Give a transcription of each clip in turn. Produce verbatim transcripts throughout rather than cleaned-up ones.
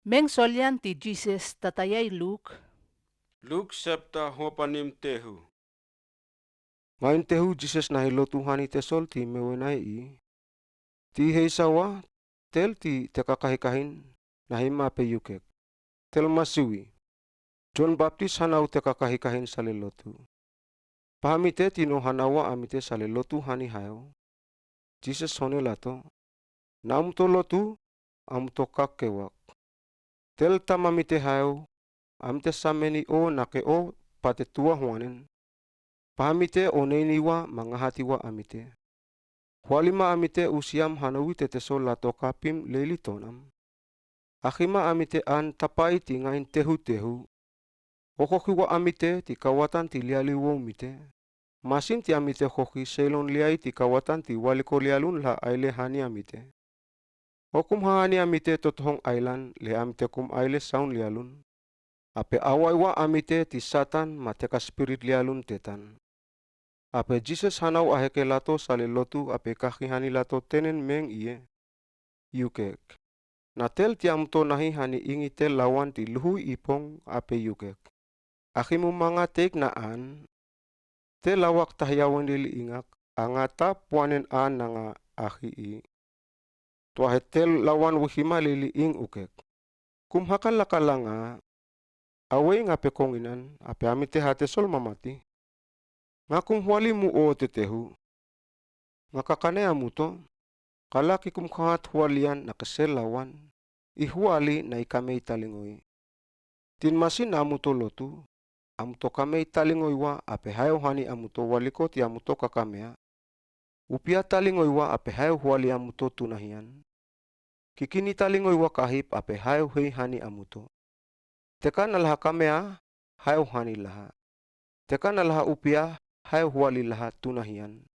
Meng solian ti Jises tatayae i Luk. Luk septa huapanim tehu. Ngain tehu Jises nahi lotu hani tesol ti mewenae i. Ti heisa wa, tel ti tekakahikahin nahi mape yukek. Tel masiwi. John Baptis hanau tekakahikahin sale lotu. Paha mite ti no hanau wa amite sale lotu hani hayo. Jises hone lato. Na amuto lotu, amuto kak kewak. Tel tamamite hayo, amite sameni o nake o pate tuwa huanen. Paha mite o neini wa mangahati wa amite. Huali ma amite usiam hanowi tetesol lato kapim leili tonam. Ahi ma amite an tapai ti ngain tehu tehu. Ohohi wa amite ti kawatan ti liali wou mite. Masin ti amite hohi seilon liai ti kawatan ti waliko lialun laha aile hani amite. Okum hahani amite totohong ailan le amite kum aile saun lialun. Ape awai wa amite ti Satan ma teka spirit lialun tetan. Ape Jises hanau aheke lato sale lotu ape kahi hani lato tenen meng iye. Yukek. Na tel ti amuto nahi hani ingi tel lawan ti luhu ipong ape yukek. Ahi mumanga teik na an. Tel lawak tahiyawen leili ingak, anga tap wanen an nanga ahi i. Tuahe tel lawan wihima leili ing ukek. Kum hakala kalanga, awe ing ape konginan, ape amite hatesol mamati. Nga kum huali mu o tetehu. Nga kakane amuto, kala ki kum kahat hualian nake sel lawan, i huali na i kamei talingoi. Tin masin amuto lotu, amuto kamei talingoi wa ape hayo hani amuto waliko ti amuto kakamea. Upia talingoi wa ape hayo huali amuto tunahian. Kikini talingoi wa kahip ape hayo hei hani amuto. Teka na laha kamea, hayo hani laha. Teka na laha upia, hayo huali laha tunahian.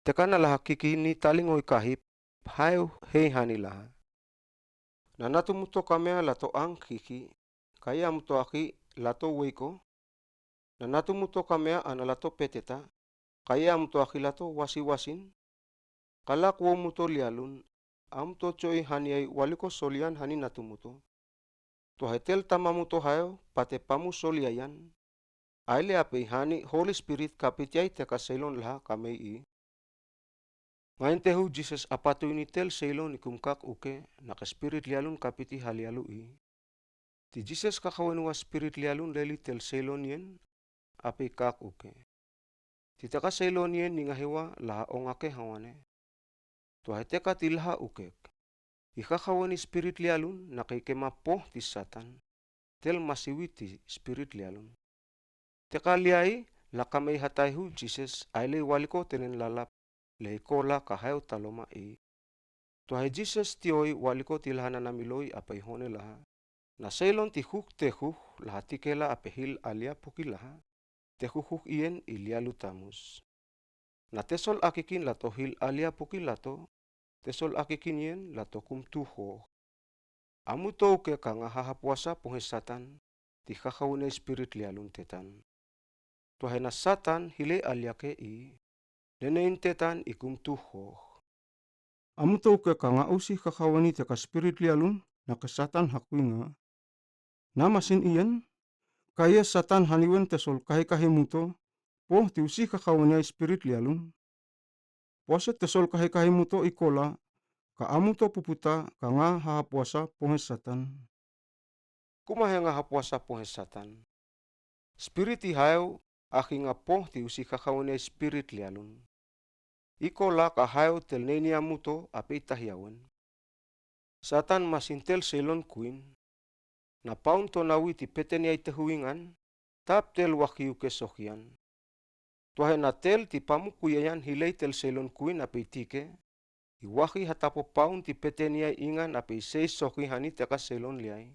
Teka na laha kikini talingoi kahip, hayo hei hani laha. Na natumuto kamea lato ang kiki, kaye amuto aki lato weiko. Na natumuto kamea ana lato peteta, kaye amuto aki lato wasiwasin. Kalak womuto lialun, amuto tioi haniai waliko solian hani natumuto. Tuahe tel tamamuto hayo, pate pamu soliaian. Aile ape i hani Holi Spirit kapitiai teka seilon laha kamei i. Ngain tehu Jises apatuini tel seilon i kum kak uke, nake spirit lialun kapiti halialu i. Ti Jises kakaweni wa spirit lialun leili tel seilon ien, ape i kak uke. Ti teka seilon ien ningahi wa laha ongake hawane. Tuahe teka ti laha ukek. I kakaweni spirit lialun nake i kema poh ti Satan. Tel masiwi ti spirit lialun. Teka liai la kamei hataihu Jises aile i waliko tenen lalap le i kola ka hayo taloma i. Tuahe Jises tioi waliko ti laha nanamiloi ape i hone laha. Na seilon ti huk tehu laha tikela ape hil alia puki laha. Tehu huk ien i lialu tamus. Na tesol akikin lato hil alia puki lato, tesol akikin ien lato kum tu hoh. Amuto uke ka nga hahapuasa pohe Satan, ti kakaweni spirit lialun tetan. Tuahe na Satan hile aliake i, nenein tetan i kum tu hoh. Amuto uke ka nga usi kakaweni teka spirit lialun, nake Satan hakuinga. Na masin ien, kaye Satan haniwen tesol kahikahi muto, poh ti usi kakaweni ai spirit lialun. Puase tesol kahikahi muto i kola, ka amuto puputa ka nga hahapuasa pohe Satan. Kumahe nga hapuasa pohe Satan. Spirit i hayo, aki nga poh ti usi kakaweni ai spirit lialun. I kola ka hayo tel neini amuto ape i tahiawen. Satan masin tel seilon kuin. Na paun tonawi ti peteni ai tehuingan, tap tel waki uke sokian. Tuahe na tel ti pamu kuyayan hile i tel seilon kuin ape i tike, i waki hatapo paun ti peteni ai ingan ape i sei soki hani teka seilon liai.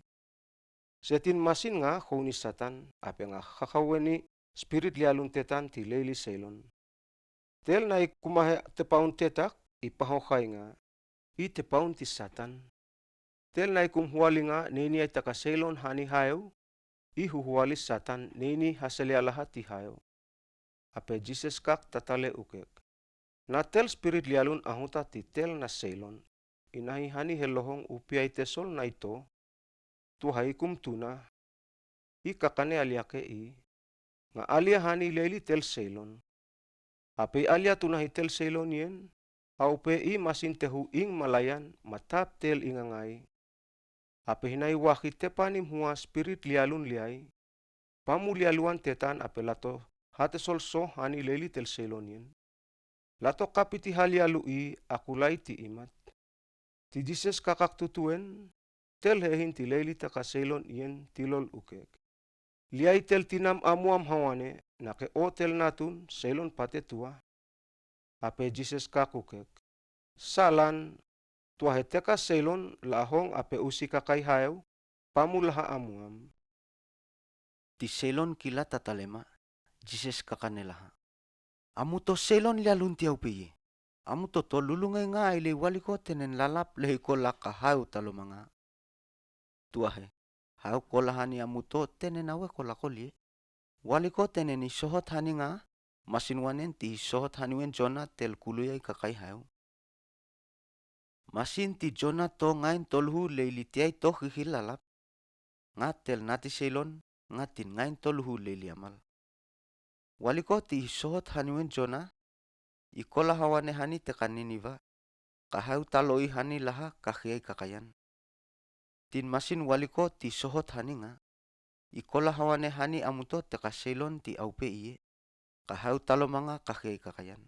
Setin masin nga kouni Satan, ape nga kakaweni spirit lialun tetan ti leili seilon. Tel nai kumahe tepaun tetak, i pahokai nga, i tepaun ti Satan. Tel nai kum huali nga neini ai teka seilon hani hayo, i huhuali Satan neini haselia laha ti hayo. Ape Jises kak tatale ukek. Na tel spirit lialun ahunta ti tel na seilon. I nahi hani helohong upiai tesol nai to. tuahe i kum tuna. I kakane aliake i. Nga alia hani leli tel seilon. Ape i alia tuna hi tel seilon ien. Au pe i masin tehu ing malayan ma tap tel ingangai. Ape hina i wahi tepan i mhua spirit lialun liai. Pamu lialuan tetan ape lato hate solso hani leli tel seilon ien. Lato kapiti halialu i aku lai ti imat. Ti Jises kakak tutuen, tel hehin ti leli teka seilon ien tilol ukek. Liai tel tinam amuam hawane, nake o tel natun, seilon pate tua. Ape Jises kak ukek. Salan, tuahe teka seilon lahong ape usi kakai haew, pamu laha amuam. Ti seilon kila tatalema, Jises kakane laha. Amuto seilon lialun ti au pe ie. Amuto to lulungai nga ai lei waliko tenen lalap lehi kola ka haew talomanga. Tuahe, haew kola hani amuto tenen awe kola kolie. Waliko tenen i sohot hani nga, masin wanen ti i sohot hani wen Jona tel kuluya i kakai haew. Masin ti Jona to ngain toluhu leli tiai to hihil lalap. Nga tel nati seilon, nga tin ngain toluhu leli amal. Waliko ti i sohot hani wen Jona, i kola hawane hani teka Niniva, ka haew talo i hani laha kahiai kakayan. Tin masin waliko ti sohot hani nga, i kola hawane hani amuto teka seilon ti au pe ie, ka haew talomanga kahiai kakayan.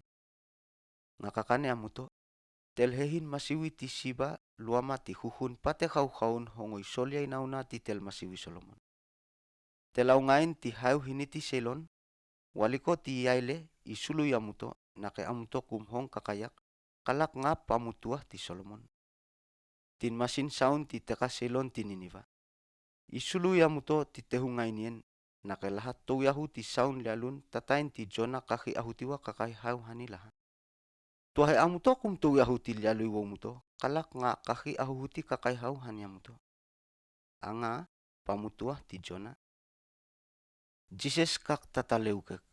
Nga kakane amuto, tel hehin masiwi ti siba luama ti huhun pate hauhaun hongo i solia i nauna ti tel masiwi Solomon. Tel au ngain ti haew hini ti seilon, waliko ti i aile, i sului amuto, nake amuto kum hong kakayak, kalak nga pamu tua ti Solomon. Tin masin saun ti teka seilon ti Niniva. I sului amuto ti tehu ngain ien, nake laha towiahu ti saun lialun tatain ti Jona kahi ahutiwa kakai haew hani laha. Tuahe amuto kum towiahu ti lialu i womuto, kalak nga kahi ahuhuti kakai haew hani amuto. Anga pamu tua ti Jona. Jises kak tatale ukek.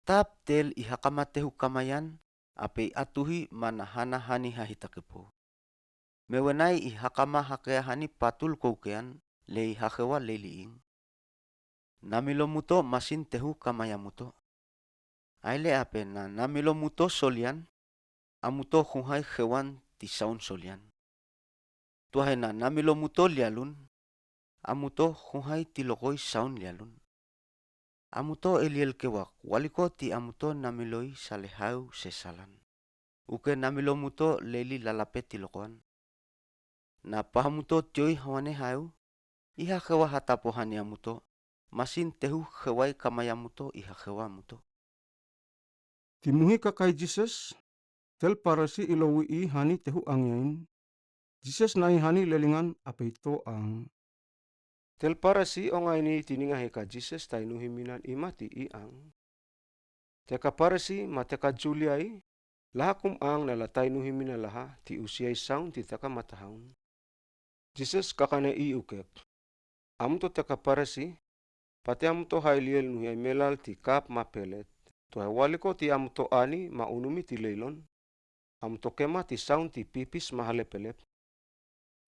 Tap tel i hakama tehu kamayan, ape i atuhi mana hana hani hahitakepo. Mewenai i hakama hakea hani patul koukean, lei hahewa leli ing. Namilo muto masin tehu kamaya muto. Aile ape na namilo muto solian, amuto hunghai hewan ti saun solian. Tuahe na namilo muto lialun, amuto hunghai tilokoi saun lialun. Amuto eliel kewak, waliko ti amuto namiloi sale haew se salan. Uke namilo muto leli lalape tilokoan. Na pahamuto tioi hawane haew, i hahewa hatapo hani amuto, masin tehu hewai kamaya muto i hahewa muto. Ti muhi kakai Jises, tel Parasi i lowi i hani tehu angyain. Jises nai hani lelingan ape i to ang. Tel Parasi ongaini tiningahe ka Jises tainuhi minan i mati i ang. Teka Parasi ma teka Juliai, laha kum ang na la tainuhi mina laha ti usia i saun ti teka matahaun. Jises kakane i ukek. Amuto teka Parasi, pate amuto hailiel nuhi ai melal ti kap ma pelet. Tuahe waliko ti amuto ani ma unumi ti leilon. Amuto kema ti saun ti pipis ma halepelep.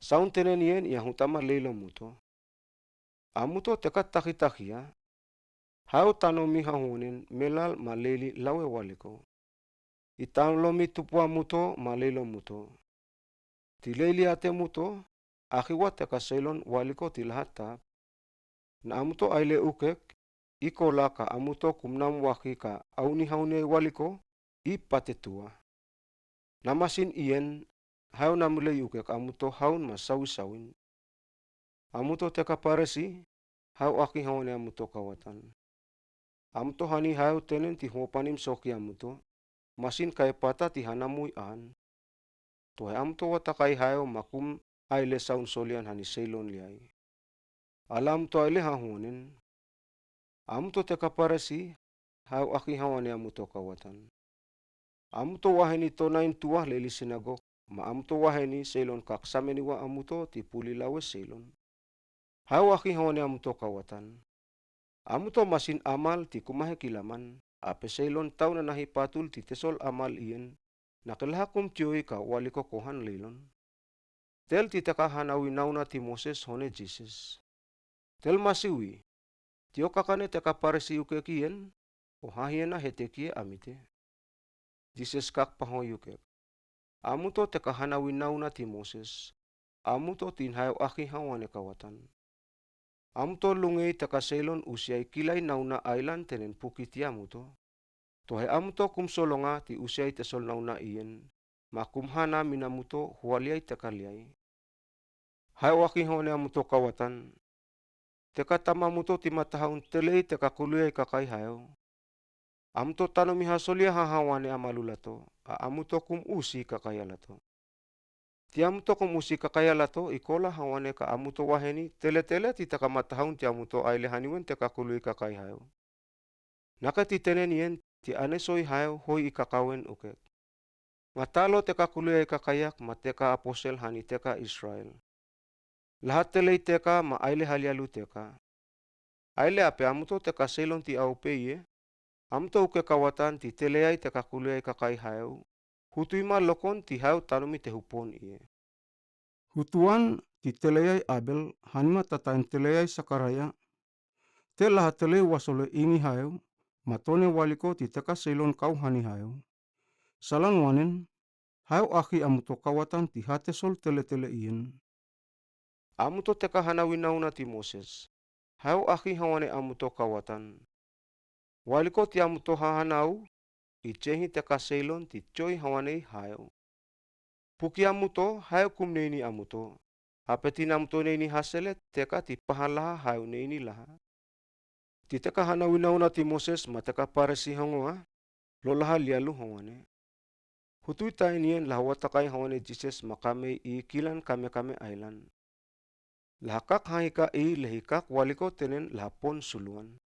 Saun tenen ien i ahutama leilo muto. Amuto teka tahitahia. Haew tano mi hahuonen melal ma leli lawe waliko. I tano mi tupua muto ma leilo muto. Ti leli ate muto, ahiwa teka seilon waliko ti laha tap. Na amuto aile ukek, i kola ka amuto kumnam wahi ka auni hauni ai waliko, i pate tua. Na masin ien, haew namiloi ukek amuto haun ma sawisawin. Amuto teka Parasi, haew ahi hawane amuto kawatan. Amuto hani haew tenen ti hopanim soki amuto, masin kae pata ti hanamui an. Tuahe amuto watakai haew ma kum aile saun solian hani seilon liai. Ala amuto aile hahuonen. Amuto teka Parasi, haew ahi hawane amuto kawatan. Amuto waheni tonain tua leli sinagog, ma amuto waheni seilon kak sameni wa amuto ti puli lawe seilon. Haew ahi hawane amuto kawatan. Amuto masin amal ti kumahe kilaman, ape seilon tauna nahi patul ti tesol amal ien, na ke laha kum tioi ka waliko kohan leilon. Tel ti teka hanawi nauna ti Moses hone Jises. Tel masiwi, tio kakane teka Parisi ukek iyen, o hahiena hete kie amite. Jises kak pahoi ukek. Amuto teka hanawi nauna ti Moses. Amuto tin haew aki hawane kawatan. Amuto lungei teka seilon usiai kilai nauna ailan tenen puki ti amuto. Tohe amuto kum solonga ti usiai tesol nauna iyen. Ma kum hana minamuto hualiai teka liai. Haew aki hawane amuto kawatan. Teka tamamuto ti matahun telei teka kuluiai kakai haew. Amuto tanomi hasolia hahawane amalu lato, a amuto kum usi kakaia lato. Ti amuto kum usi kakaia lato, i kola hawane ka amuto waheni, teletele ti teka matahun ti amuto aile haniwen teka kuluiai kakai haew. Nake ti tenen iyen, ti ane soi haew, hoi i kakawen ukek. Nga talo teka kuluiai kakaiak, ma teka aposel hani teka Israel. Laha telei teka, ma aile halialu teka. Aile ape amuto teka seilon ti aupe iye. Amuto ukek kawatan ti teleiai teka kuluiai kakai haew. Hutui ma lokon ti haew tanomi te hupon iye. Hutuan ti teleiai Abel, hani ma tataen teleiai Sakaraia. Te laha telei wasole ini haew, ma tone waliko ti teka seilon kau hani haew. Salan wanen, haew aki amuto kawatan ti hatesol teletele iyen. Amuto teka hanawi nauna ti Moses. Haew aki hawane amuto kawatan. Waliko ti amuto hahanau, i cehi teka seilon ti coi hawanei haew. Puki amuto, haew kum neini amuto. Ape tin amuto neini hasele, teka ti pahalaha haew neini laha. Ti teka hanawi nauna ti Moses ma teka Parisi hongoa, lo laha lialu hawane. Hutui taen iyen laha watakai hawane Jises ma kamei i kilan kamekame ailan. Laha kak hahika i lehi kak waliko tenen laha pon suluan.